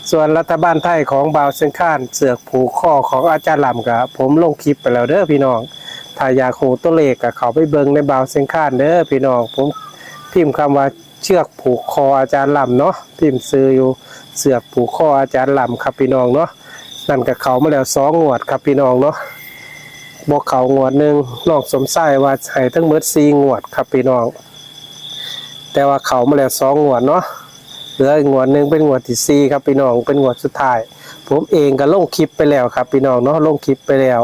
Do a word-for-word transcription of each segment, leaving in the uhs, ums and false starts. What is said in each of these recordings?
ส่วนรัฐบาลไทยของบ่าวเชียงคาน เสือกผูกคอของอาจารย์ลำ ก็ผมลงคลิปไปแล้วเด้อพี่น้อง ถ้าอยากฮู้ตัวเลขก็เข้าไปเบิ่งในบ่าวเชียงคานเด้อพี่น้อง ผมพิมพ์คำว่าเชือกผูกคออาจารย์ลำเนาะ พิมพ์ชื่ออยู่ เสือกผูกคออาจารย์ลำครับพี่น้องเนาะ นั่นก็เข้ามาแล้วสองงวดครับพี่น้องเนาะ บ่เข้างวดหนึ่ง น้องสมชายว่าให้ทั้งหมดสี่งวดครับพี่น้อง แต่ว่าเข้ามาแล้วสองงวดเนาะ เหลืออีกงวดหนึ่งเป็นงวดที่สี่ครับพี่น้อง เป็นงวดสุดท้าย ผมเองก็ลงคลิปไปแล้วครับพี่น้องเนาะ ลงคลิปไปแล้ว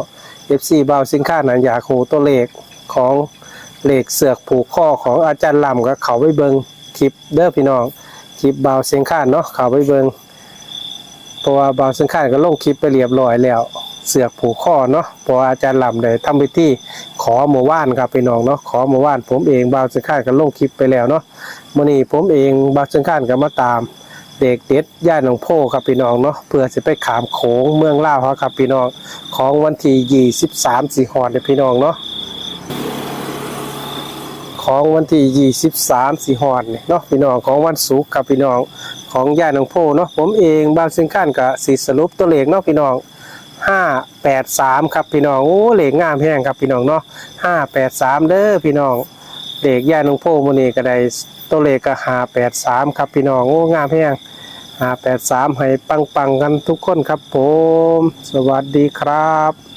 เอฟซี บ่าวเชียงคานนั้นอยากฮู้ตัวเลขของเลขเสือกผูกคอของอาจารย์ลำ ก็เข้าไปเบิ่งคลิปเด้อพี่น้อง คลิปบ่าวเชียงคานเนาะ เข้าไปเบิ่ง เพราะว่าบ่าวเชียงคานก็ลงคลิปไปเรียบร้อยแล้ว เสือกผูกคอเนาะ เพราะว่าอาจารย์ลำได้ทำพิธีขอเมื่อวานครับพี่น้องเนาะ ขอเมื่อวาน ผมเองบ่าวเชียงคานก็ลงคลิปไปแล้วเนาะ มื้อนี้ผมเองบ่าวเชียงคานก็มาตามเลขเด็ดย่าหนองโพครับพี่น้องเนาะ เพื่อสิไปข้ามโขงเมืองลาวเฮาครับพี่น้อง ของวันที่ยี่สิบสามสิฮอดเนี่ยพี่น้องเนาะ ของวันที่ยี่สิบสามสิฮอดนี่เนาะพี่น้อง ของวันศุกร์ครับพี่น้อง ของย่าหนองโพเนาะ ผมเองบ่าวเชียงคานก็สิสรุปตัวเลขเนาะพี่น้อง ห้าแปดสามครับพี่น้อง โอ้ เลขงามแฮงครับพี่น้องเนาะ ห้าแปดสามเด้อพี่น้อง เลขย่าหนองโพมื้อนี้ก็ได้ตัวเลขก็ห้าแปดสามครับพี่น้อง โอ้ งามแฮง ห้าแปดสาม ให้ปังๆกันทุกคนครับผม สวัสดีครับ